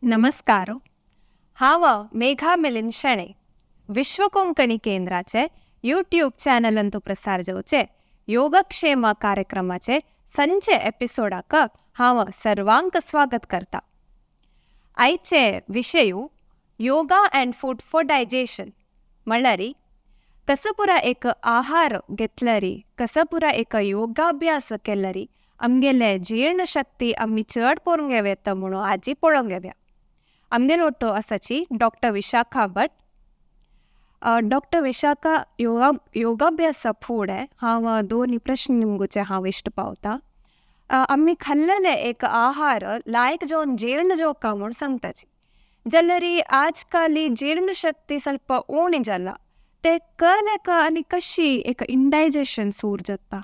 नमस्कार. हांव मेघा मिलिंद शेणै, विश्व कोंकणी केंद्राचे यूट्यूब चॅनलांतु प्रसार जावचे योगक्षेम कार्यक्रमाचे संचे एपिसोडाक हांव सर्वांक स्वागत करता. आयचे विशय yoga and food for digestion, म्हणल्यार कसं पुरा एक आहार घेतल्यारी, कसं पुरा एक योगाभ्यास केल्यारी आमगेले जीर्णशक्ती आमी चड करूंक येता म्हणून आजी पळोवंक घेवया. आमगेलो ओट्टो आसाची डॉक्टर विशाखा भट. डॉक्टर विशाखा, योगाभ्यासा फुडें हांव दोन प्रश्न निमगुचे हांव इश्ट पावता. आमी खाल्लेले एक आहार लायक जावन जीर्ण जावका म्हूण सांगताची, जाल्यार आजकाल जीर्णशक्ती ಸ್ವಲ್ಪ उणी जाला, ते कलेक आनी कशी एक इंडायजेशन सूर जाता?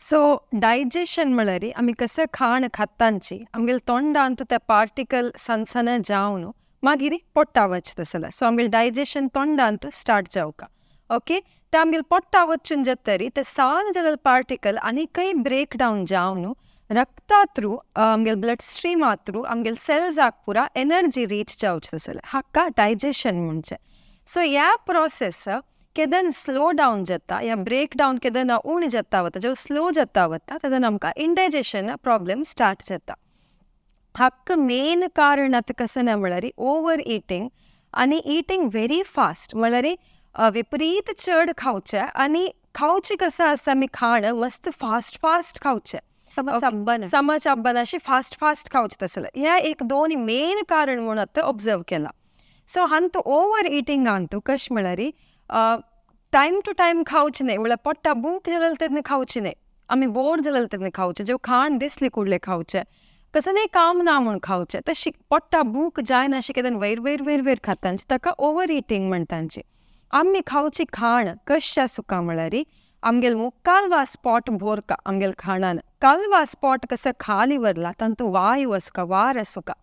सो डायजेशन म्हळ्यार आमी कसं खाण खातांची आमगेले तोंडांतू ते पार्टिकल सनसना जावन मागीर पोट्टा वचता जाल्यार, सो आमगेले डायजेशन तोंडांत स्टार्ट जावका. ओके, ते आमगेले पोट्टा वचून जातरी ते सान जालेले पार्टिकल आनीकय ब्रेक डावन जावन रक्ता थ्रू, आमगेले ब्लड स्ट्रीमा थ्रू आमगेले सेल्साक पुरा एनर्जी रीच जावचे जाल्यार हाका डायजेशन म्हणचे. सो ह्या प्रोसेस केदन स्लो डावन जाता या ब्रेक डावन केदना उणें जाता वता, जेव स्लो जाता वता तेन्ना आमकां इंडायजेशन प्रॉब्लम स्टार्ट जाता. हाका मेन कारण आतां कशें ना म्हळ्यार ओवर इटींग आनी इटींग व्हेरी फास्ट, म्हळ्यार विपरीत चड खावचें आनी खावचें कसं आसा आमी खाण मस्त फास्ट फास्ट खावचें, समज अब्बन अशी फास्ट फास्ट खावचें तसलें. ह्या एक दोन मेन कारण म्हणून आतां ऑब्जर्व केलां. सो हांतू ओवर इटिंगांतू कशें म्हळ्यार टायम टू टायम खावचें न्हय, म्हळ्यार पोट्टा भूक जाल्यार तेन्ना खावचें न्हय, आमी बोर जाल्यार तेन्ना खावचें, जेव खाण दिसलें कुडलें खावचें, कसलें काम ना म्हूण खावचें, तशी पोट्टा भूक जायना अशें केन्ना वयर वयर वयर वयर खातांची, ताका ओवर इटींग म्हणटांची. आमी खावची खाण कशें आसूका म्हळ्यार आमगेले मुखाल स्पॉट भोरका आमगेले खाणान कालवा स्पॉट कसो खाली वरला, तांतू वायू आसूका, वार आसूका,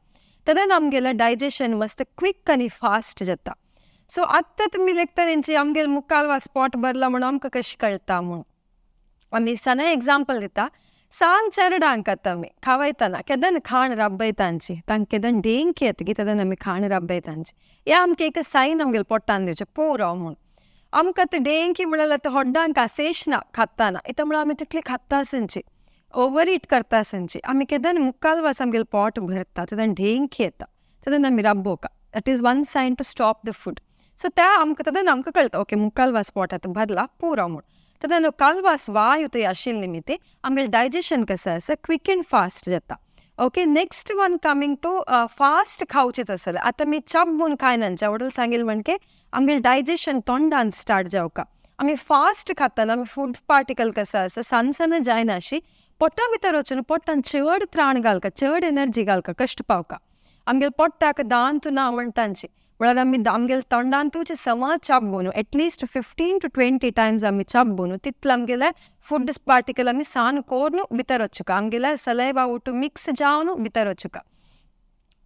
तेन्ना आमगेलें डायजेशन मस्त क्विक आनी फास्ट जाता. सो आत्तां तुमी लेखता तेंची आमगेले मुखाल स्पॉट भरला म्हणून आमकां कशें कळटा म्हूण आमी सना एग्जाम्पल दिता. सान चेरडांक आतां आमी खावयतना केदन खाण राबयतांची, तांकां केदन डेंक येता गी तेन्ना आमी खाण राबयतांची, हें आमकां एक सायन आमगेले पोटान दिवचें पुरो म्हूण. आमकां आतां डेंकी म्हळ्यार आतां होड्डांक आसेश ना खाताना, इतां म्हळ्यार आमी तितली खाता आसनची, ओवर ईट करता आसनची. आमी केदन मुखाल वास आमगेले पोट भरता तेन्ना ढेंकी येता, तेन्ना आमी राबोवका, that is one sign to stop the food. So त्या आमकां तेन्ना आमकां कळटा ओके मुखाल वास पोट आतां भरला पुरो म्हूण. तेन्ना कालवास वायू थंय आशिल्ले निमित्ते आमगेलें डायजेशन कसं आसा क्विक एंड फास्ट जाता. Okay, next one coming to fast खावचें तसलें. आतां आमी चाबून खायना वडील सांगील म्हणके आमगेलें डायजेशन तोंडान स्टार्ट जावका. आमी फास्ट खाताना आमी फूड पार्टिकल कसं आसा सान सान जायना अशी पोटा भितर वचून पोटान चड त्राण घालका, चड एनर्जी घालका, कश्ट पावका. आमगेले पोट्टाक दांत ना म्हणटांची, म्हळ्यार आमी आमगेले तोंडांतूच समज चाबून एटलिस्ट 15 टू 20 टायम्स आमी चाबून तितले आमगेले फूड पार्टिकल आमी सान कोरून भितर वचुका, आमगेले सलायवा ओटू मिक्स जावन भितर वचुका.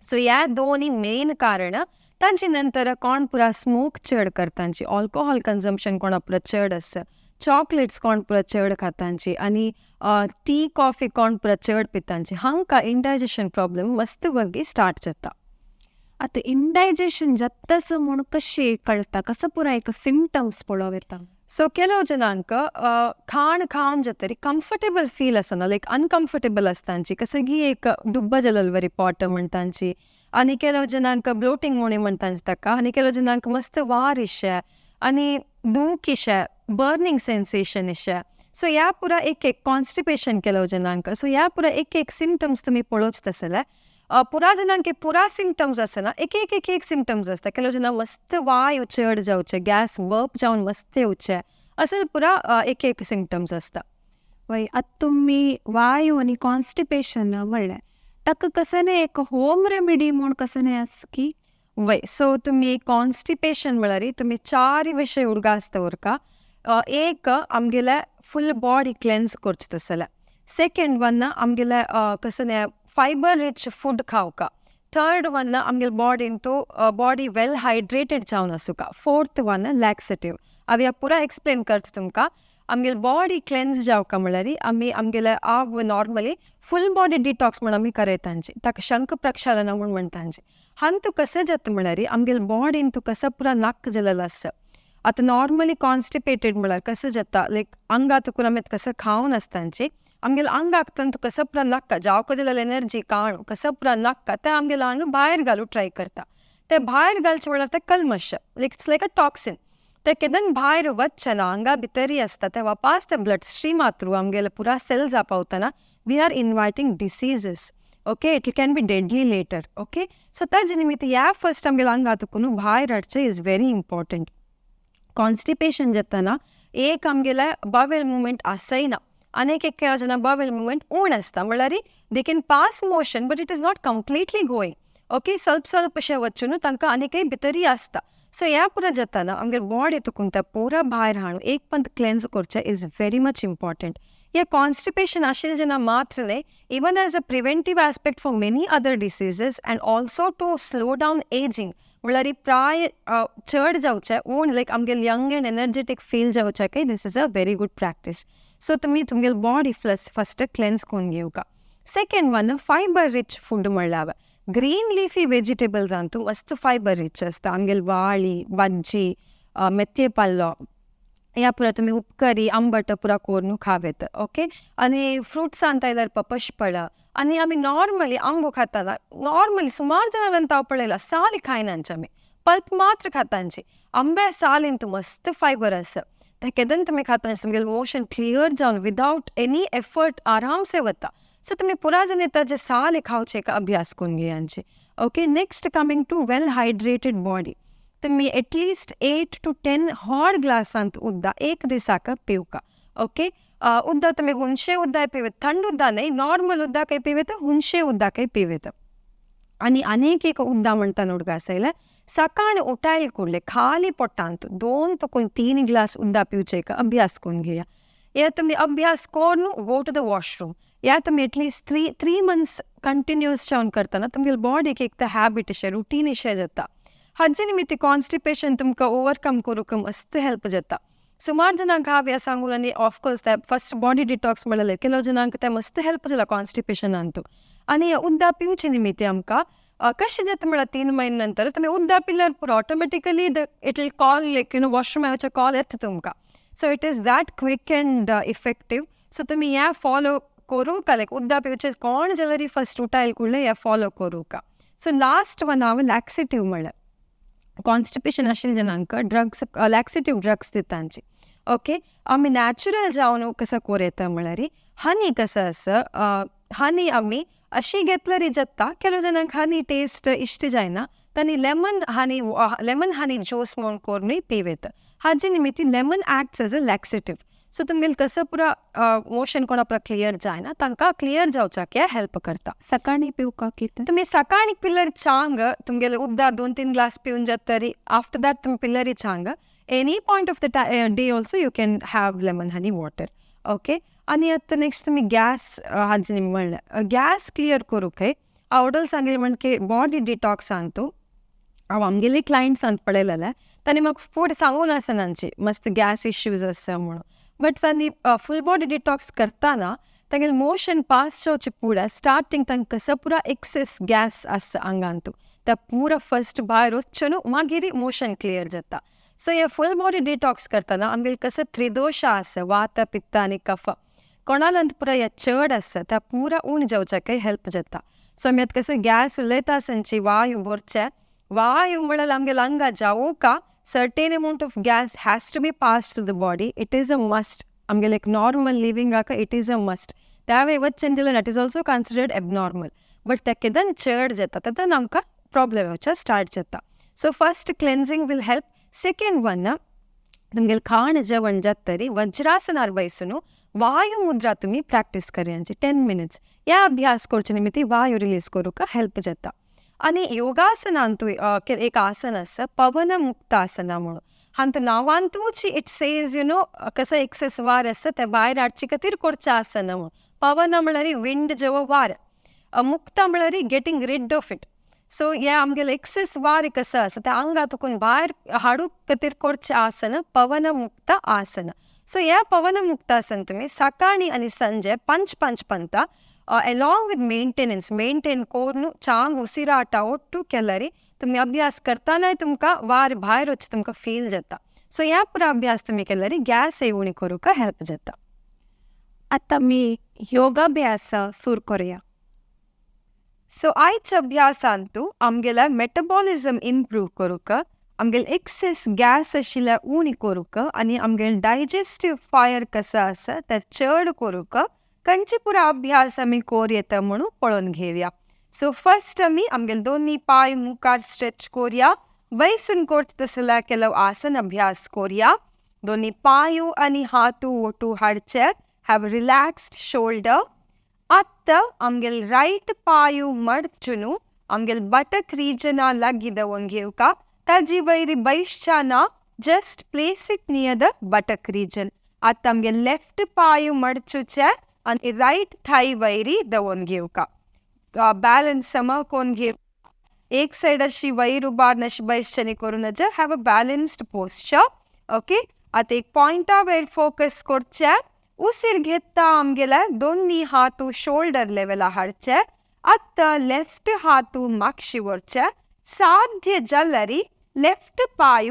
सो ह्या दोनी मेन कारण. तांचे नंतर कोण पुरा स्मोक चड करतांची, अल्कोहोल कन्जम्पशन कोणा पुरा चड आसा, चॉकलेट्स कोण पुरा चड खातांची आनी टी कॉफी कोण पुरा चड पितांची, हांकां इंडायजेशन प्रॉब्लम मस्त वगी स्टार्ट जाता. आतां इंडायजेशन जातास म्हूण कशें कळटा, कसो पुराय एक सिमटम्स पळोवं येता? सो ಕೆಲವು जणांक खाण खावन जातरी कम्फर्टेबल फील आसना, लायक अनकम्फर्टेबल आसतांची, कसं की एक डुब्बा जालेल वरी पोट म्हणटांची. आनी ಕೆಲವು जणांक ब्लोटींग म्हूण म्हणटांची ताका, आनी ಕೆಲವು जणांक मस्त वार इशे आनी दूख इशे, बर्निंग सेन्सेशन इशे. सो ह्या पुरा एक एक कॉन्स्टिपेशन ಕೆಲವು जणांक. सो ह्या पुरा एक एक सिमटम्स तुमी पळोवचे तसले. पुरा जणांक पुरा सिमटम्स आसना, एक एक एक एक सिमटम्स आसता. ಕೆಲವು जणांक मस्त वायू चड जावचे, गॅस बर्प जावन मस्त येवचे, अशें पुरा एक एक सिमटम्स आसता. वय, आतां तुमी वायू आनी कॉन्स्टिपेशन म्हणलें, ताका कसं न्ही एक होम रेमेडी म्हूण कसं न्ही आसा की? वय, सो तुमी कॉन्स्टिपेशन म्हळ्यार तुमी चार विशय उडगास दवरका. एक आमगेले फूल बॉडी क्लेन्स करचें तसलें, सेकेंड वन आमगेले कसं न्ही फायबर रिच फूड खावका, थर्ड वन आमगेले बॉडीन टू बॉडी वेल हायड्रेटेड जावन आसूका, फोर्थ वन लॅक्सेटीव. हांव ह्या पुरा एक्सप्लेन करता तुमकां. आमगेले बॉडी क्लेन्स जावका म्हणल्यार आमी आमगेले हांव नॉर्मली फूल बॉडी डिटॉक्स म्हण आमी करयतांची, ताका शंख प्रक्षालना म्हूण म्हणटांची. हांतू कशें जाता म्हणल्यार आमगेले बॉडीन तूं कसो पुरा नाक जालेलो आसा. आतां नॉर्मली कॉन्स्टिपेटेड म्हणल्यार कसं जाता, लायक आंगा तुकून आमी कसं खावन आसतांची आमगेले आंगाक तूं कसं पुरा नाका जावका जालेले एनर्जी काणू कसं पुरा नाका तें आमगेले आंग भायर घालूं ट्राय करता. ते भायर घालचे म्हणल्यार ते कल्मश, like it's like a toxin. ते केदन भायर वचना, आंगा भितरय आसता, ते वापास ते ब्लड स्ट्रीमा थ्रू आमगेले पुरा sales पावतना we are inviting diseases. Okay, it can be deadly later. Okay, so ताजे निमित्त ह्या फर्स्ट आमगेले आंगा तुकून भायर हाडचें is very important. Constipation जाताना एक आमगेले बावेल मुवमेंट आसय ना, आनी एक जेन्ना बावेल मुवमेंट उण आसता म्हणल्यार they can pass motion but it is not completely going. Okay, स्वल्प स्वल्प अशें वचून तांकां आनीकय भितरय आसता. सो ह्या पुरा जाताना आमगेले बॉडी तुकून त्या पुरा भायर हाडून एक पंत क्लेन्स करचें is very much important. हे कॉन्स्टिपेशन आशिल्लें जेन्ना मात्र न्हय, even as a preventive aspect for many other diseases and also to slow down ageing म्हणल्यार प्राय चड जावचें उण लायक आमगेले यंग एंड एनर्जेटीक फील जावच्याकय this is a very good practice. So तुमी तुमगेले बॉडी फस्ट क्लेन्स करून घेवका. Second one, fibre rich food म्हणल्यार ग्रीन लिफी वेजिटेबल्सांतू मस्त फायबर रिच आसता. आमगेले वाळी, भाजी, मेथये पालो ह्या पुरा तुमी उपकरी आंबट पुरा करून खावेत. ओके, आनी फ्रुट्सांत आयल्यार पपशपळा आनी आमी नॉर्मली आंबो खाताना नॉर्मली सुमार जाणांक हांव पळयला साली खायनांचे, आमी पल्प मात्र खातांची. आंब्या सालींत मस्त फायबर आसा, ते केदन तुमी खाता तुमगेलें मोशन क्लियर जावन विदावट एनी एफर्ट आरामसे वता. सो तुमी पुरा जण ताजे साल खावचे एक अभ्यास करून घेयांचे. Okay, next coming to well hydrated body. तुमी एटलिस्ट 8 to 10 hot ग्लासांत उदक एक दिसाक पिवका. ओके, उदक तुमी हुनशे उदक पिवेत, थंड उदक न्हय, नॉर्मल उदकय पिवेत, हुनशे उदकय पिवेत. आनी आनीक एक उदक म्हणटा नुडगा आसयल्यार सकाळी उठायले कुडले खाली पोटांत 2 to 3 glass उदक पिवचे एक अभ्यास करून घेया. या तुमी अभ्यास करून गो टू the washroom. या तुमी एटलिस्ट 3 मंथ्स कंटिन्युअस जावन करतना तुमगेले बॉडीक एक हॅबिट अशें रुटीन अशें जाता. हाजे निमित्त कॉन्स्टिपेशन तुमकां ओवरकम करूंक मस्त हेल्प जाता. सुमार जाणांक हांव हें सांगून आनी ऑफकोर्स ते फस्ट बॉडी डिटॉक्स म्हणलें ಕೆಲವು जाणांक तें मस्त हेल्प जाला कॉन्स्टिपेशनांतू. आनी उदक पिवचे निमित्त आमकां कशें जाता म्हळ्यार 3 म्हयने नंतर तुमी उदक पिल्यार पुरो automatically the it will call like you know washroom वचचे कॉल येता तुमकां. So it is that quick and effective. So तुमी हें फॉलो करूंक लायक उदक पिवचें कोण जाल्यार फस्ट उठायल कुडलें हें फॉलो करूंक. सो लास्ट वन हांव लॅक्सिटीव म्हणलें कॉन्स्टिपेशन आशिल्ले जाणांक ड्रग्स लॅक्सिटीव ड्रग्स दितांची. ओके, आमी नॅचरल जावन कसो करूं येता म्हळ्यार हनी कसो आसा, हनी आमी अशी घेतल्यार जाता. ಕೆಲವು जाणांक हनी टेस्ट इश्ट जायना, तांणी लेमन हनी ज्यूस म्हूण करूनय पिवेत. हाजे निमित्त lemon acts as a laxative. So तुमगेलें कसो पुरा मोशन कोणा पुरा क्लियर जायना तांकां क्लियर जावच्याक हें हेल्प करता. सकाळी पिवका कितें तुमी सकाळी पिल्यार चांग तुमगेलें उदक 2-3 ग्लास पिवन जाता तरी आफ्टर that तुमी पिल्यार चांग any point of the day also you can have lemon honey water. Okay, आनी आतां नेक्स्ट तुमी गॅस हाजे म्हणलें गॅस क्लियर करूंक हांव सांगलें म्हण की बॉडी डिटॉक्सांतू हांव आमगेले क्लायंट्सांत पळयलेलें तांणी म्हाका फुडें सांगून आसना मस्त गॅस इश्यूज आसा म्हणून, बट तांणी फूल बॉडी डिटॉक्स करतना तांगेलें मोशन पास जावचे फुडें स्टार्टींग तांकां कसो पुरा एक्सेस गॅस आसा आंगांतू त्या पुरा फस्ट भायर वचून मागीर मोशन क्लियर जाता. सो हे फूल बॉडी डिटॉक्स करतना आमगेले कसो त्रिदोशा आसा, वात पित्त आनी कफ, कोणालांत पुरा हे चड आसा त्या पुरा उण जावच्याकय हेल्प जाता. सो आमी आतां कसो गॅस उलयता आसनची वायू भरचे वायू म्हळ्यार आमगेले आंगा जावूका certain amount of gas has to be passed through the body. It is a must. आमगेले एक normal लिविंगाक it is a must. त्या वेळ वचन जाल्यार that is also considered abnormal. But ते केदन चड जाता तेन्ना आमकां प्रॉब्लम येवच्या स्टार्ट जाता. So first cleansing will help. Second one तुमगेलें खाण जेवण जाता तरी वज्रासनार बैसून वायू मुद्रा तुमी प्रॅक्टीस करयांची 10 मिनट्स. ह्या अभ्यास करचे निमित्त वायू रिलीज करूंक हेल्प जाता. आनी योगासनांतूय एक आसन आसा पवन मुक्तासना म्हणून, हांतू नांवांतूच it says you know कसो एक्सेस वार आसा ते भायर हाडचे खातीर करचें आसन म्हणून. पवन म्हळ्यार विंड जेवो वार, मुक्त म्हळ्यार getting rid of it. So हे आमगेले एक्सेस वार कसो आसा ते आंगा तुकून भायर हाडूंक खातीर करचें आसन पवन मुक्त आसन. सो ह्या पवनमुक्तासन तुमी सकाळी आनी संजे पंच पंच Pant along with maintenance maintain करून चांग उसिराटा ಒಟ್ಟು केल्यारी तुमी अभ्यास करतानाय तुमकां वार भायर वच तुमकां फील जाता. सो ह्या पुरा अभ्यास तुमी केल्यारी गॅस उणी करूंक हेल्प जाता. आतां मी योगाभ्यास सुरू करूया. सो आयच्या अभ्यासांतू आमगेला मेटाबॉलिझम इम्प्रूव करूंक, आमगेले एक्सेस गॅस आशिल्ल्या उणी करूंक आनी आमगेले डायजेस्टीव फायर कसो आसा ते चड करूंक खंयचे पुरा अभ्यास आमी कोर येता म्हणून पळोवन घेवया. सो फर्स्ट आमी आमगेले दोनी पांय मुखार स्ट्रेच करूया. वयसून करता तसल्या केलो आसन अभ्यास करूया. दोनी पांय आनी हातू ओटू हाडचे. Have relaxed shoulder. आतां आमगेले रायट पांय मडचून आमगेले बटक रिजना लागीं दवरून घेवका. ताजी वयरी बैसच्याना just place it near the buttock region. आतां आमगेले लेफ्ट पांय मडचुचे आनी रायट थाय वयरी दवरून घेवका. बॅलन्स समा कोण घेव. एक सायड अशी वयर उबार अशी बैसच्यानी करून have a balanced posture. Okay, आतां एक पॉयंटा वयर फोकस करचे. उसीर घेता आमगेले दोनी हातू शोल्डर लेवला हाडचे. आतां लेफ्ट हातू मागशी व्हरचे. साध्य जाल्यारी लेफ्ट पांय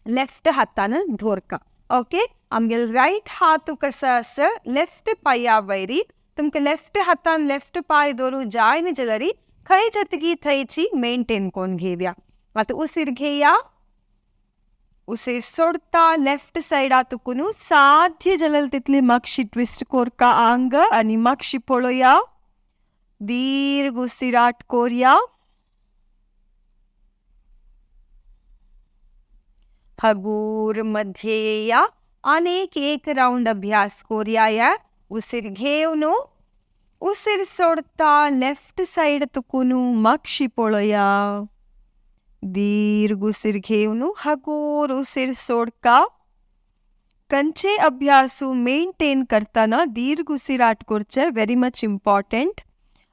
लेफ्ट हातान धरका. ओके, आमगेले रायट हातू कसो आसा लेफ्ट पांया वयरी. तुमकां लेफ्ट हातान लेफ्ट पांय धरूं जाय न्ही जाल्यारी खंय जातकी थंयची मेंटेन करून घेवया. आतां उसीर घेया. उसीर सोडता लेफ्ट सायडा तुकून साध्य जाल्यार तितली मागशी ट्विस्ट कोरका आंग आनी मागशी पळोवया. दीर्घ उसिराट कोरया. हगूर मध्ये येया. आनीक एक रावंड अभ्यास कोरया. या उसीर घेवन उसीर सोडता लेफ्ट सायड तुकून मागशी पळोवया. दीर्घ उसीर घेवन हगूर उसीर सोडका. कंचे अभ्यासू मेंटेन करताना दीर्घ उसिराट करचे व्हेरी मच इम्पॉर्टंट.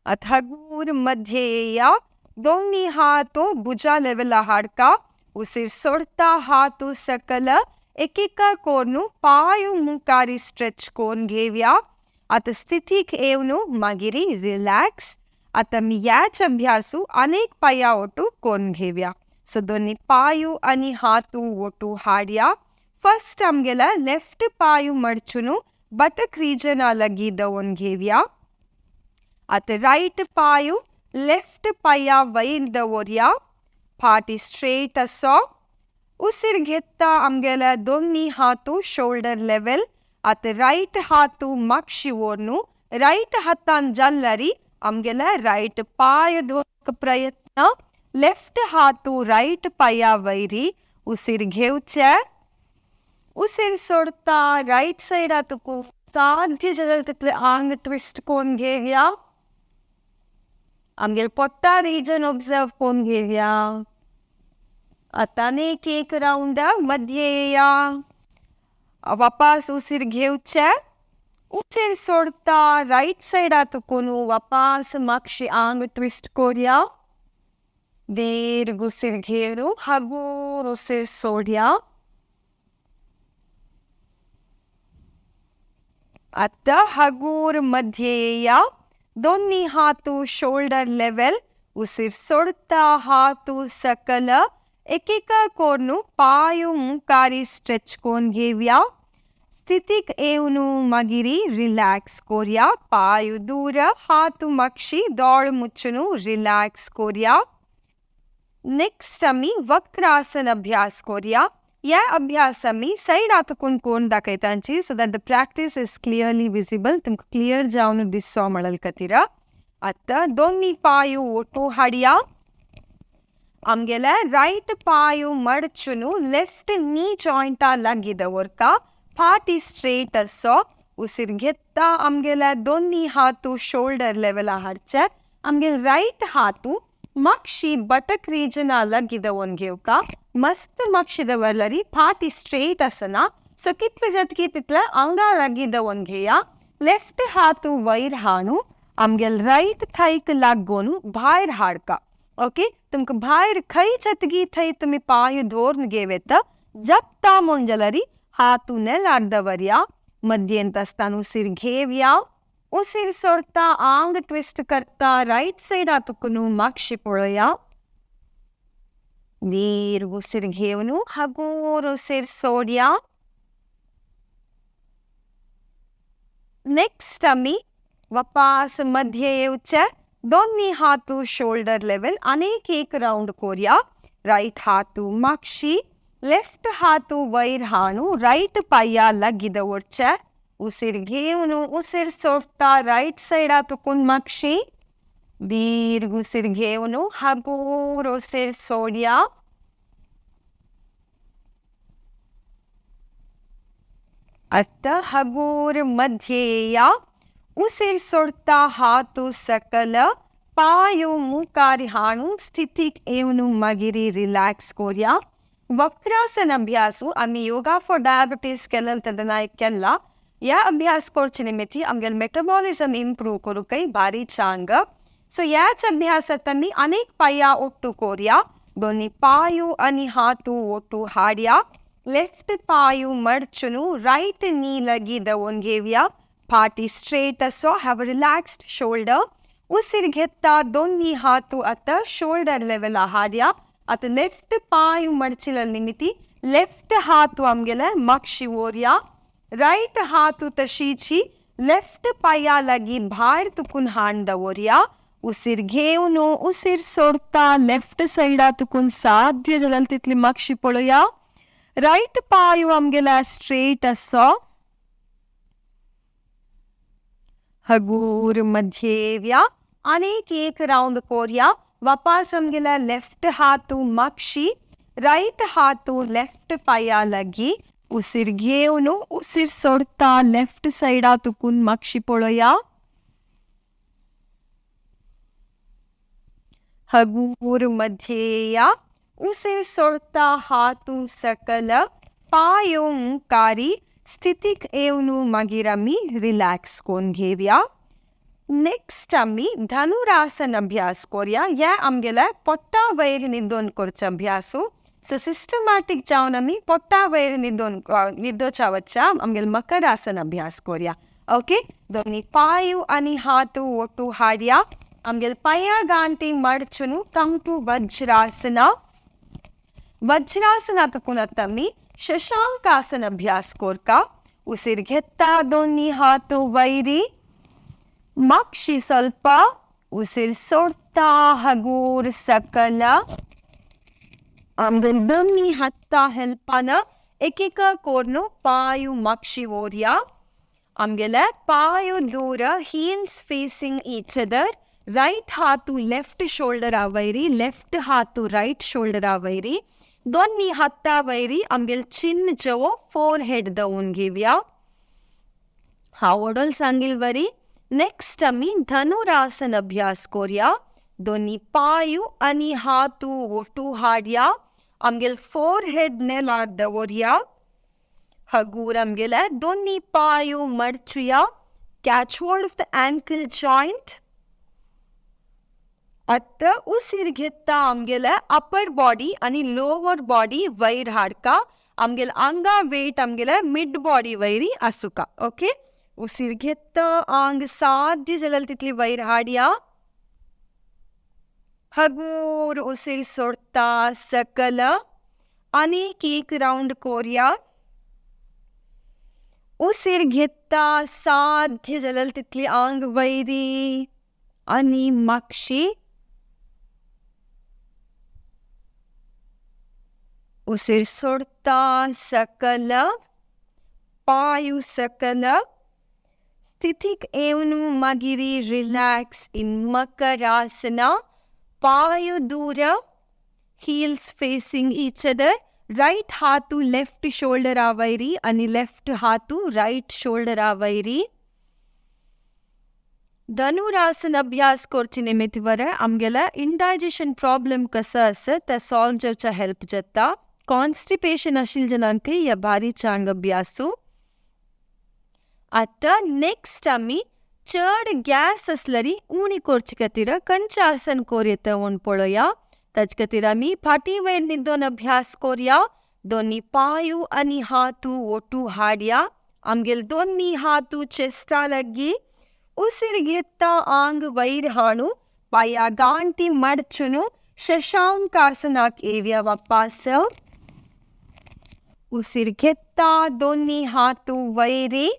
आतां हगूर मध्ये येया. दोनी हातो भुजा लेवला हाडका. उसीर सोडता हातू सकल एकेका कोरून पांय मुखारी स्ट्रेच करून घेवया. आतां स्थितीक येवन मागीर रिलॅक्स. आतां आमी ह्याच अभ्यासू अनेक पांया ओटू करून घेवया. सो दोनी पांय आनी हातू ओटू हाडया. फर्स्ट आमगेला लेफ्ट पांय मडचून बटक रिजना लागीं दवरून घेवया. आतां रायट पांय लेफ्ट पांया वयर दवरया. फाटी स्ट्रेट असो. उसीर घेता आमगेल्या दोनी हातू शोल्डर लेवल. आतां रायट हातू मागशी व्हरून रायट हातान जाल्यारी आमगेल्या रायट पांय धरूंक प्रयत्न. लेफ्ट हातू रायट पांया वयरी. उसीर घेवचे. उसीर सोडता रायट सायडा तुका साध्य जाल्यार तितलें आंग ट्विस्ट करून घेवया. आमगेले पोटा रिजन ऑब्जर्व करून घेवया. आतां आनीक एक रावंड मध्ये येया. वापास उसीर घेवचे. उसीर सोडता रायट सायडा तुकून वापास मागशी आंग ट्विस्ट करूया. दीर्घ उसीर घेवन हगूर उसीर सोडया. आतां हगूर मध्ये येया. दोनी हातू शोल्डर लेवल. उसीर सोडता हातू सकल एकेका कोरून पांय मुखारी स्ट्रेच करून घेवया. स्थितीक येवन मागीर रिलॅक्स करूया. पांय दूर हातू मागशी दोळ मुचून रिलॅक्स करूया. नेक्स्ट आमी वक्रासन अभ्यास करूया. ह्या अभ्यास आमी सायडा तुकून कोण दाखयतांची so that the practice is clearly visible. तुमकां क्लियर जावन दिसचो म्हणल खातीर. आतां दोनी पांय ओटू हाडया. आमगेले रायट पांय मडचून लेफ्ट नी जॉयंटा लागीं दवरता. फाटी स्ट्रेट असो. उसीर घेता आमगेले दोनी हातू शोल्डर लेवला हाडचे. आमगेले रायट हातू मागशी बटक रिजना लागीं दवरून घेवका. मस्त मागशी दवरल्यारी फाटी स्ट्रेट आसना. सो कितले जातकी तितले आंगा लागीं दवरून घेया. लेफ्ट हातू वयर हाणू आमगेले रायट थायक लागून भायर हाडका. ओके, तुमकां भायर खंय जातकी थंय तुमी पांय दवरून घेव येता. जपता म्हूण जाल्यार हात नेलार दवरया, मध्यंत आसतना उशीर घेवया, उशीर सोडता आंग ट्विस्ट करता रायट सायडा तुकून मागशी पळोवया. दीर्घ उशीर घेवन हगूर उशीर सोडया. नेक्स्ट आमी वापास मध्य येवचे, दोन्ही हात शोल्डर लेवल अनेक एक राउंड कोरया. रायट हात मागशी, लेफ्ट हात वयर हाणू रायट पाया लागी दवरचे, उशीर घेवन उशीर सोडता रायट सायडा तुकून मागशी, दीर्घ उशीर घेवन हगूर उशीर सोडया. आतां हगूर मध्य येया, उशीर सोडता हात सकल, पायो मुखार हाणू स्थितीक येवन मागीर रिलॅक्स कोरया. वक्रासन अभ्यास आमी योगा फॉर डायबिटीज केलें तेन्ना केला. ह्या अभ्यास करचे निमित्त आमगेले मेटाबॉलिझम इम्प्रूव करूंकय भारी चांग. सो ह्याच अभ्यासांत आमी अनेक पाया ಒಟ್ಟು कोरया. दोन्ही पायो आनी हात ಒಟ್ಟು हाडया, लेफ्ट पायो मडचून रायट नी लागी दवरून घेवया, फाटी स्ट्रेट असो, have a relaxed shoulder. उशीर घेता दोन्ही हात आतां शोल्डर लेवला हाडया. आतां लेफ्ट पाय मडचिले निमित्त लेफ्ट हात आमगेले मागशी व्हरया, रायट हात तशीची लेफ्ट पाया लागी भायर तुकून हाण दवरया. उशीर घेवन उशीर सोडता लेफ्ट सायडा तुकून साध्य जाल्यार तितली मागशी पळोवया. रायट पाय आमगेला स्ट्रेट असो, हगूर मध्येव्या अनेक एक राउंड कोरया. वापास आमगेला लेफ्ट हात मागशी, रायट हात लेफ्ट पाया लागी, उशीर घेवन उशीर सोडता लेफ्ट सायडा तुकून मागशी पळोवया. हगूर मध्येया, उशीर सोडता हात सकल, पायो मुखारी स्थितीक येवन मागीर आमी रिलॅक्स करून घेवया. नेक्स्ट आमी धनुरासन अभ्यास कोरया. ह्या आमगेल्या पोटा वयर न्हिदोन करचो अभ्यास. सो सिस्टमॅटीक जावन आमी पोटा वयर न्हिदोन न्हिदोच्या वच्चा आमगेले मकरासन अभ्यास कोरया. ओके, दोन्ही पायो आनी हात ಒಟ್ಟು हाडया, आमगेले पांया गांठी मडचून कम टू वज्रासना. वज्रासना तुकून आतां आमी शशांकासन अभ्यास कोरका. उशीर घेता दोन्ही हात वयरी, मागशी ಸ್ವಲ್ಪ, उशीर सोडता हगूर सकल, आमगेले दोन्ही हाता हेल्पान एक कोर्नु पायो मागशी व्हरया. आमगेले पायो दूर, heels facing each other, right हात लेफ्ट शोल्डरा वयरी, लेफ्ट हात रायट शोल्डरा वयरी, दोन्ही हाता वयरी आमगेले चिन्न जवो फोर हेड दवरून घेवया. हांव वडोल सांगील वरी. नेक्स्ट आमी धनुरासन अभ्यास कोरया. दोन्ही पायो आनी हात ಒಟ್ಟು हाडया, आमगेले फोर हेड नेलार दवरया, हगूर आमगेले दोन्ही पायो मडचुया, catch hold of the ankle joint. आतां उशीर घेता आमगेले अपर बॉडी आनी लोवर बॉडी वयर हाडका, आमगेले आंगा वेट आमगेले मिड बॉडी वयरी आसुका. ओके, उशीर घेता आंग साध्य जाल्यार तितली वयर हाडया, हगूर उशीर सोडता सकल, आनीक एक राउंड कोरया. उशीर घेता साध्य जाल्यार तितली आंग वयरी आनी मागशी, उशीर सोडता सकल, पायो सकल, स्थितीक येवन मागीर रिलॅक्स इन मकरासना. पायो दूर, heels facing each other, right हात लेफ्ट शोल्डरा वयरी आनी लेफ्ट हात रायट शोल्डरा वयरी. धनुरासन अभ्यास करचे निमित्त बरें आमगेले इंडायजेशन प्रॉब्लम कसो आसा तें सॉल्व जावच्या हेल्प जाता. कॉन्स्टिपेशन आशिल्ले जनांकय ह्या भारी चांग अभ्यासू. आतां नेक्स्ट आमी चड गॅस आसल्यार उणी करचे खातीर खंयचें आसन कोर येता म्हूण पळोवया. ताचे खातीर आमी फाटी वयर न्हिदोन अभ्यास कोरया. दोन्ही पांयू आनी हातू ओटू हाडया, आमगेले दोन्ही हातू चेस्टा लग्गी. उसीर घेता आंग वैर हाणू पाया गांठी मडचुनू शशांकासनाक येवया वापास. उसीर घेता दोन्ही हातू वैरी,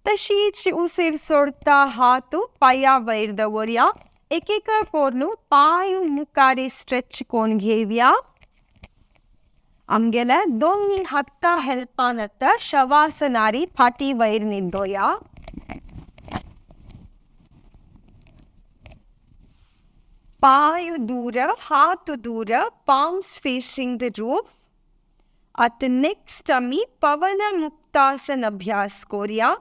तशीच उसीर सोडता हातू पाया वैर दवरया. एक कोरनू पांय मुखारी स्ट्रेच कोन घेवया. आमगेले दोन्ही हाता हेल्पान आतां शवासनारी फाटी वैर न्हिदोया. पांय दूर, हात दूर, पाम्स फेसिंग the roof. आतां नेक्स्ट आमी पवन मुक्तासन अभ्यास कोरया.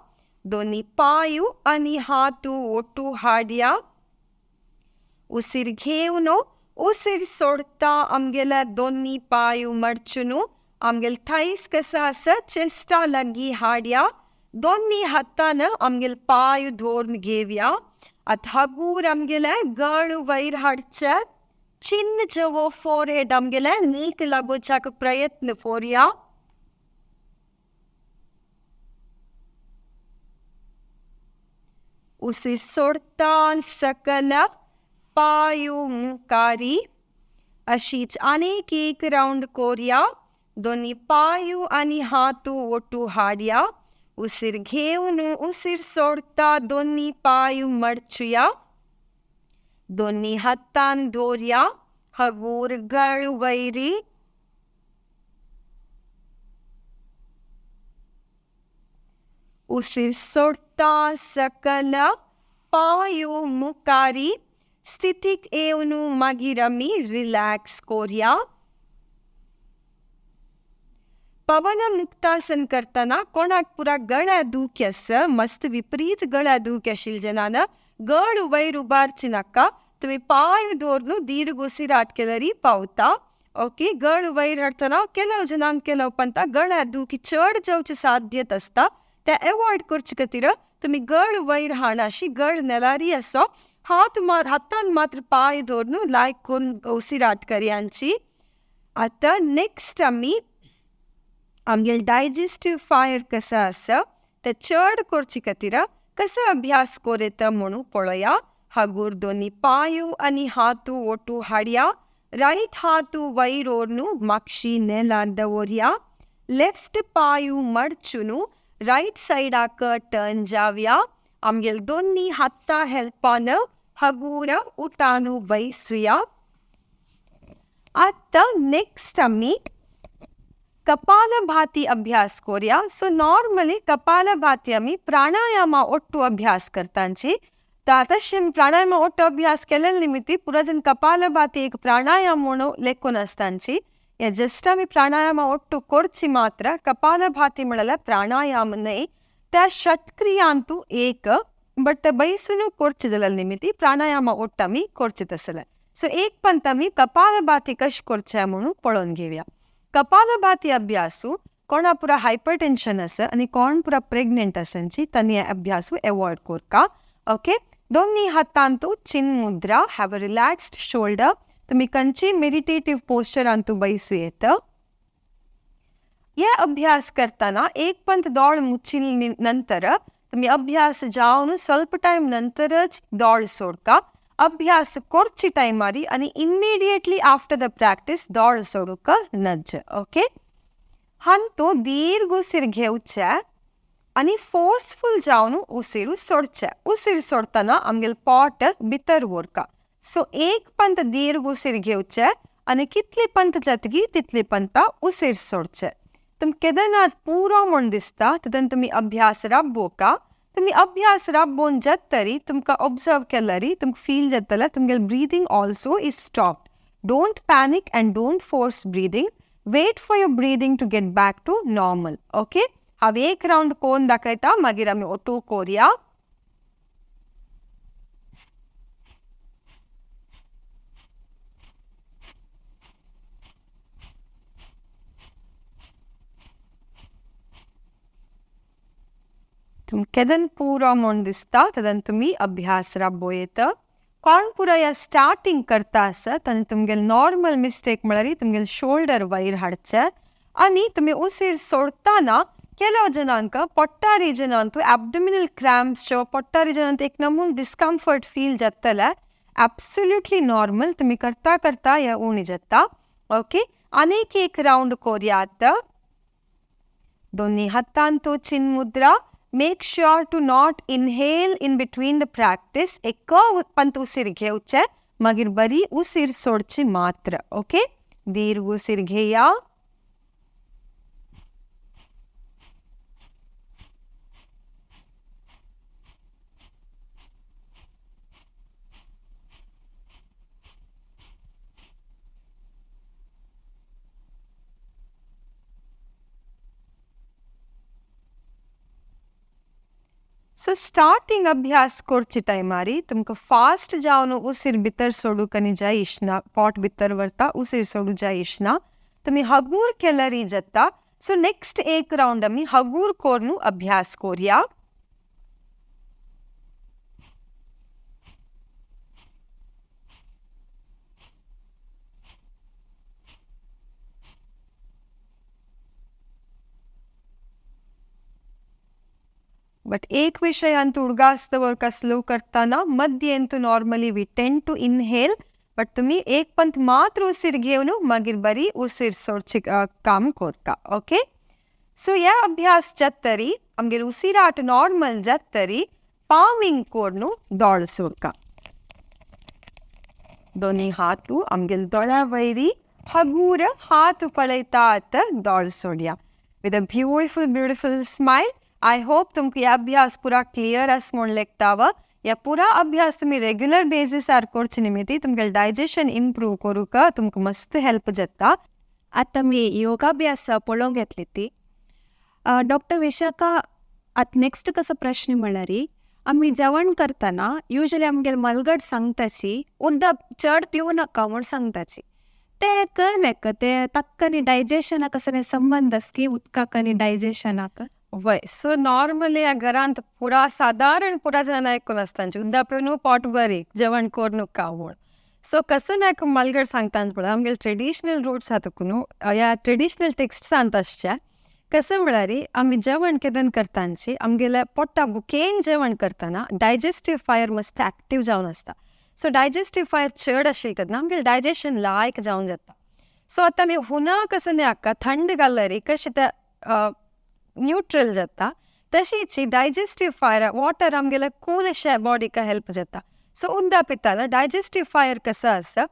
दोन्ही पांयू आनी हातू ओटू हाडया. उसीर घेवन उसीर सोडता आमगेले दोन्ही पांयू मडचुनू आमगेले थायस कसो आसा चेस्टा लागीं हाडया. दोन्ही हातान आमगेले पांय धरून घेवया. आतां हागूर आमगेले गळ वयर हाडचे, चिन्न जवो फोरहेड आमगेले नीक लागोवच्याक प्रयत्न कोरया. उसीर सोडता सकल पांयू मुखारी. अशीच आनीक एक रावंड कोरया. दोन्ही पांयू आनी हातू ओटू हाडया. उसीर घेवन उसीर सोडता दोन्ही पांयू मडचुया. दोन्ही हातान दवरया. हगूर गळ वयरी. उसीर सोडता सकल पांयू मुखारी. स्थितीक येवन मागीर आमी रिलॅक्स कोरया. पवन मुक्तासन करतना कोणाक पुरा गळ्या दुखी आसा, मस्त विपरीत गळ्या दुखी आशिल्ले जनान गळ वयर उबारची नाका. तुमी पांय दवरून दीर्घ उसिराट केल्यार पावता. ओके, गळ वयर हाडटना ಕೆಲವು जनांक ಕೆಲವು पंता गळ्या दुखी चड जावची साध्यता आसता, ते एवॉयड करचे खातीर तुमी गळ वयर हाणाशी गळ नेलारी असो हात हातान मात्र पांय दवरून लायक करून उसिराट करयांची. आतां नेक्स्ट आमी आमगेले डायजेस्टीव फायर कसो आसा ते चड करचे खातीर कसो अभ्यास कोरयता म्हणून पळोवया. हागूर दोन्ही पांयू आनी हातू ओटू हाडया. रायट हातू वयर व्हरून मागशी नेलार दवरया. लेफ्ट पांयू मडचुनू रायट सायडाक टर्न जावया. आमगेले दोन्ही हाता हेल्पान हगूर उठानू बैसुया. आतां नेक्स्ट आमी कपालभाती अभ्यास कोरया. सो नॉर्मली कपालभाती आमी प्राणायामा ಒಟ್ಟು अभ्यास करतांची. तर तशें प्राणायामा ಒಟ್ಟು अभ्यास केल्ले निमित्ती पुरा जन कपालभाती एक प्राणायाम म्हणून लेखून आसतांची. हे जस्ट आमी प्राणायामा ಒಟ್ಟು करची मात्र कपालभाती म्हळ्यार प्राणायाम न्हय, त्या षटक्रियांतू एक बट बैसून करचे जाल्यार निमित्ती प्राणायामा ಒಟ್ಟು आमी करचे तसले. सो एक पंत आमी कपालभाती कशें करचें म्हणून पळोवन घेवया. कपालभाती अभ्यासू कोणा पुरा हायपर टेन्शन आसा आनी कोण पुरा प्रेग्नेंट आसांची तांणी अभ्यासू एवॉयड करका. ओके, दोन्ही हातांतू चिन मुद्रा, have a relaxed shoulder. तुमी खंयची मेडिटेटीव पोस्चरांतू बैसू येता. हे अभ्यास करतना एक पंत दोळ मुचिल नंतर तुमी अभ्यास जावन ಸ್ವಲ್ಪ टायम नंतरच दोळ सोडका. अभ्यास करची टायमारी आनी इमिडिएटली आफ्टर the practice दोळ सोडूंक नज. ओके, हांतू दीर्घ उसीर घेवचे आनी फोर्सफूल जावन उसीर सोडचे. उसीर सोडटना आमगेले पोट भितर व्हरका. सो एक पंत दीर्घ उसीर घेवचे आनी कितली पंत जातकी तितली पंता उसीर सोडचे. तुमकां केदनात पुरो म्हूण दिसता तेन्ना तुमी अभ्यास राबोवका. तुमी अभ्यास राबोवन जातरी तुमकां ऑब्जर्व केल्यार तुमकां फील जातलें तुमगेलें breathing also is stopped. Don't panic and don't force breathing. Wait for your breathing to get back to normal. Okay, हांव एक रावंड कोन दाखयता, मागीर आमी ओटू कोरया. तुमकां केदन पुरो म्हूण दिसता तेन्ना तुमी अभ्यास राबोवं येता. कोण पुराय स्टार्टींग करता आसत आनी तुमगेले नॉर्मल मिस्टेक म्हळ्यार तुमगेले शोल्डर वयर हाडचे. आनी तुमी उशीर सोडताना ಕೆಲವು ಜನಾಂಕ पोट्टा रिजनांतू एब्डोमिनल क्रॅम्प्स पोट्टा रिजनांत एक नमून डिस्कम्फर्ट फील जातले. एब्सोल्युटली नॉर्मल, तुमी करता करता हे उणी जाता. ओके, आनीक एक रावंड कोरयात. दोन्ही हातांतू चिन्मुद्रा. Make sure to not inhale in between the practice. एक पंत उशीर घेवचे, मागीर बरी उशीर सोडची मात्र. ओके, दीर्घ उशीर घेया. सो स्टार्टिंग अभ्यास करचे टायमारी तुमकां फास्ट जावन उशीर भितर सोडूंक आनी जाय इशना, पोट भितर व्हरता उशीर सोडूंक जाय इशना, तुमी हगूर केल्यार जाता. सो नेक्स्ट एक रावंड आमी हगूर करून अभ्यास करुया. बट एक विषयांत उडगास दवरका स्लो करताना मध्यंतू normally we tend to inhale, but तुमी एक पंत मात्र उशीर घेवन मागीर बरी उशीर सोडची काम करता. ओके, सो ह्या अभ्यास जातरी आमगेर उशिराट नॉर्मल जातरी पाविंग करून दोळ सोडका. दोनी हातू आमगेर दोळ्या वयरी हगूर हात पळयतात दोळ सोडया with a beautiful beautiful smile. I hope तुमकां हे अभ्यास पुरा क्लियर आसा म्हूण लेखताव. ह्या पुरा अभ्यास तुमी रेग्युलर बेजीसार करचे निमित्ती तुमगेलें डायजेशन इम्प्रूव करूंक तुमकां मस्त हेल्प जाता. आतां आमी योगाभ्यास पळोवंक घेतली ती डॉक्टर विशाखा. आतां नेक्स्ट कसो प्रश्न म्हणल्यार आमी जेवण करतना युजली आमगेले मलगट सांगताची उदक चड पिवू नाका म्हूण सांगताची, ते कळ्ळें ते ताका आनी डायजेशनाक कसो संबंद आसा की उदकाक आनी डायजेशनाक? वय, सो नॉर्मली घरांत पुरा सादारण पुरा जाण आयकून आसता उदक पिवन पोट बरी जेवण करूं नका म्हूण. सो कसो ना मलगड सांगता पळय आमगेले ट्रेडिशनल रूट्स आसा तुका न्हू ह्या ट्रेडिशनल टेक्स्टांत आसचे कसं म्हळ्यार आमी जेवण केदन करतांची आमगेल्या पोटा भुकेन जेवण करतना डायजेस्टीव फायर मस्त एक्टीव जावन आसता. सो डायजेस्टीव फायर चड आशिल्ले तेन्ना आमगेलें डायजेशन लायक जावन जाता. सो आतां आमी हुना कसं न्ही हाका थंड घाल्यार कशें तें न्यूट्रल जाता, तशीच डायजेस्टीव फायर वॉटर आमगेले कूल अशें बॉडीक हेल्प जाता. सो उदक पिताना डायजेस्टीव फायर कसो आसा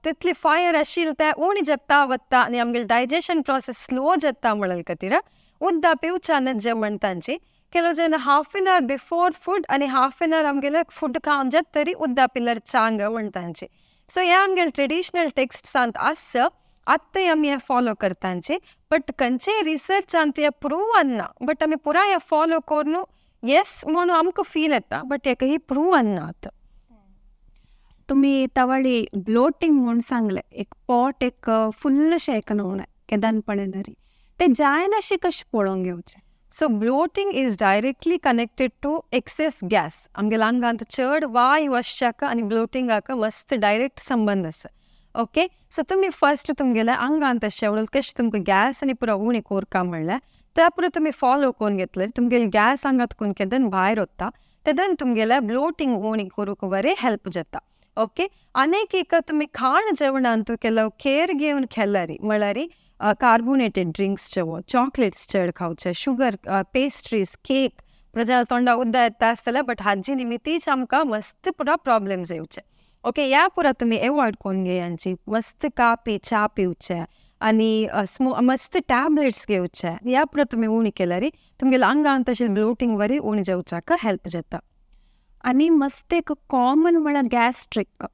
तितली फायर आशिल्ली तें उणी जाता वता आनी आमगेलें डायजेशन प्रोसेस स्लो जाता म्हणले खातीर उदक पिवच्यान जेवण तांची ಕೆಲವು ಜನ half an hour before food आनी हाफ एन our आमगेले फूड खावन जाता तरी उदक पिल्यार चांग म्हणटांचे. सो हे आमगेले ट्रेडिशनल टेक्स्टांत आसा, आतांय आमी हें फॉलो करतांचे, बट खंयचेय रिसर्चांत हें प्रूवन ना, बट आमी पुराय हें फॉलो करून येस म्हणून आमकां फील येता, बट हेका ही प्रूवन ना आतां. तुमी तवळी ब्लोटींग म्हूण सांगलें, एक पोट एक फुल्ल अशें एक न्हू केदान पळयल्यार तें जायनाशें कशें पळोवंक घेवचें? So bloating is directly connected to excess gas. आमगेल्या आंगांत चड वायू आसच्याक आनी ब्लोटिंगाक मस्त डायरेक्ट संबंद आसा. ओके, सो तुमी फर्स्ट तुमगेल्या आंगांत अशें कशें तुमकां गॅस आनी पुरो उणी कोरका म्हणल्यार त्या पुरो तुमी फॉलो करून घेतले तुमगेले गॅस आंगांत करून केदन भायर वता तेदन तुमगेल्या ब्लोटींग उणी करूंक बरें हेल्प जाता. ओके, आनीक एक तुमी खाण जेवणांत केलो केर घेवन खेल्यार म्हळ्यार कार्बोनेटेड ड्रिंक्स जेवो, चॉकलेट्स चड खावचे, शुगर पेस्ट्रीज, केक प्रजा तोंडा उदक येता आसतलें, बट हाजी निमित्तीच आमकां मस्त पुरा प्रॉब्लम्स येवचे. ओके, ह्या पुरा तुमी एवॉयड करून घेयांची, मस्त कापी च्या पिवचे आनी मस्त टॅबलेट्स घेवचे, ह्या पुरा तुमी उणी केल्यार तुमगेल्या आंगान तशें ब्लोटींग वरी उणी जावच्याक हेल्प जाता. आनी मस्त एक कॉमन म्हळ्यार गॅस्ट्रीक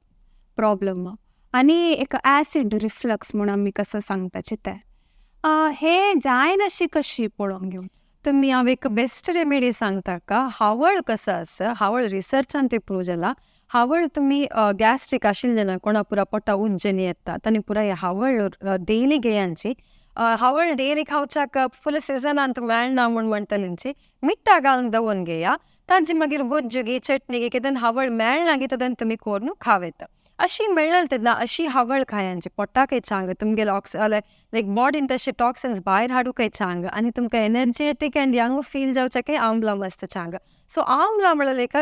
प्रॉब्लम आनी एक ॲसिड रिफ्लक्स म्हूण आमी कसो सांगताचे तें हे जायनाशी कशी पळोवंक घेवचें? तुमी हांव एक बेस्ट रेमेडी सांगता का, हावळ कसो आसा, हावळ रिसर्चान ते प्रूव जाला. हावळ तुमी गॅस्ट्रीक आशिल्ले जेन्ना कोणा पुरा पोटा उज्जनी येता तांणी पुराय हावळ डेली घेयांची. हावळ डेली खावच्याक फुल सिजनांत मेळना म्हूण म्हणटलेंची मिठा घालून दवरून घेया, तांची मागीर गोज्जू गी चटणी गी कितें हावळ मेळना गी तेन्ना तुमी करून खाव येता. अशी मेळ्ळें तेन्ना अशी हावळ खायांची पोटाकय चांग तुमगेले ऑक्स लायक बॉडीन तशे टॉक्सिन्स भायर हाडूंकय चांग आनी तुमकां एनर्जेटीक अँड यंग फील जावच्याकय आमला मस्त चांग. सो आमला म्हळ्यार एक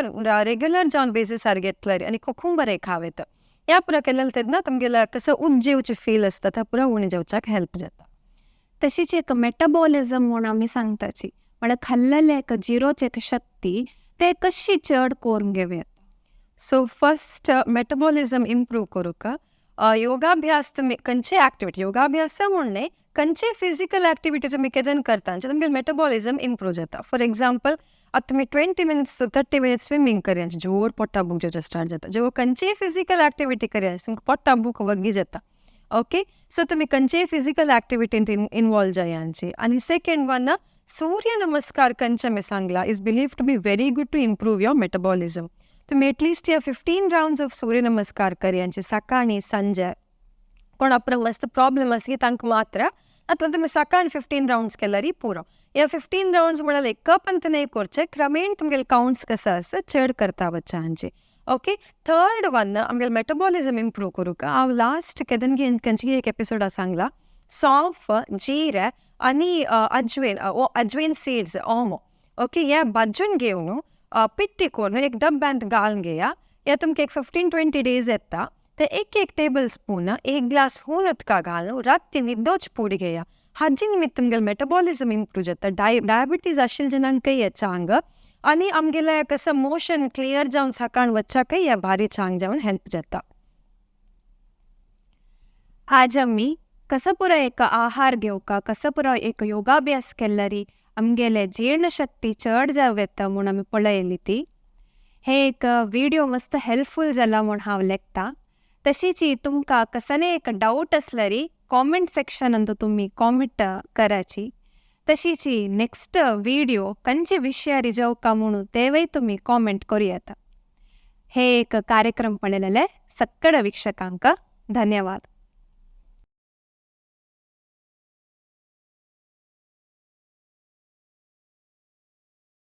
रेग्युलर जावन बेसिसार घेतल्यार आनी कुकुंबरय खावेत ह्या पुरा केलें तेन्ना तुमगेले कसो उज्जेवचे फील आसता त्या पुरा उणें जावच्याक हेल्प जाता. तशीच एक मेटाबॉलिझम म्हूण आमी सांगताची म्हळ्यार खाल्लेले एक जिरोच एक शक्ती ते कशी चड करून घेवया. सो फर्स्ट मेटाबॉलिझम इम्प्रूव करूंक योगाभ्यास तुमी खंयचे एक्टिविटी योगाभ्यास म्हूण न्हय खंयचे फिजिकल एक्टिविटी तुमी केदन करता तुमगेलें मेटाबॉलिझम इम्प्रूव जाता. फॉर एग्जाम्पल आतां तुमी 20 मिनट्स 30 मिनट्स स्विमींग करया जोर पोट्टा भूक जावचें स्टार्ट जाता. जेव्हा खंयचीय फिजिकल एक्टिविटी करया तुमकां पोट्टा भूक वग्गी जाता. ओके सो तुमी खंयचेय फिजिकल एक्टिविटींत इनवॉल्व जायांची. आनी सेकेंड वन सूर्य नमस्कार कंचे आमी सांगला is believe to be very good to improve your metabolism. तुमी एटलिस्ट या 15 राउंड्स ऑफ सूर्य नमस्कार करयांचे सकाळी संजे. कोण आपणाक मस्त प्रॉब्लम आसा की तांकां मात्र आतां तुमी सकाळी 15 राउंड्स केल्यार पुरो. ह्या 15 राउंड्स म्हळ्यार एक पंत न्हय करचे क्रमेण तुमगेले काउंट्स कसो आसा चड करता वच्चांचे. ओके थर्ड वन आमगेले मेटाबॉलिझम इम्प्रूव करूंक हांव लास्ट केदन खंयची एक एपिसोडा सांगला सौंफ जिरे आनी अजवेन अजवेन सीड्स ओमो ओके हे भाजून घेवन पिट्टी करून एक डब्यांत घालून घेया. हे तुमकां एक 15-20 डेज येता. ते एक एक टेबल स्पून एक ग्लास हून उदका घालून राती न्हिदोच पुडी घेया. हाजी निमित्त तुमगेलें मेटाबॉलिझम इम्प्रूव जाता. डायबिटीज आशिल्ले जनांकय हे चांग आनी आमगेले कसो मोशन क्लियर जावन सकाळ वच्चाकय हे भारी चांग जावन हेल्प जाता. आज आमी कसो पुरो एक आहार घेवका कसो पुरो एक योगाभ्यास केल्यारी आमगेले जीर्णशक्ती चड जावं येता म्हूण आमी पळयली ती. हे एक व्हिडियो मस्त हेल्पफूल जाला म्हूण हांव लेखता. तशीच तुमकां कसले एक डावट आसल्यारी कॉमेंट सेक्शनांत तुमी कॉमेंट कराची. तशीच नेक्स्ट व्हिडियो खंयचे विशयार जावका म्हणून तेवय तुमी कॉमेंट करूं येता. हे एक कार्यक्रम पळयलेले सगळ्या वीक्षकांक धन्यवाद.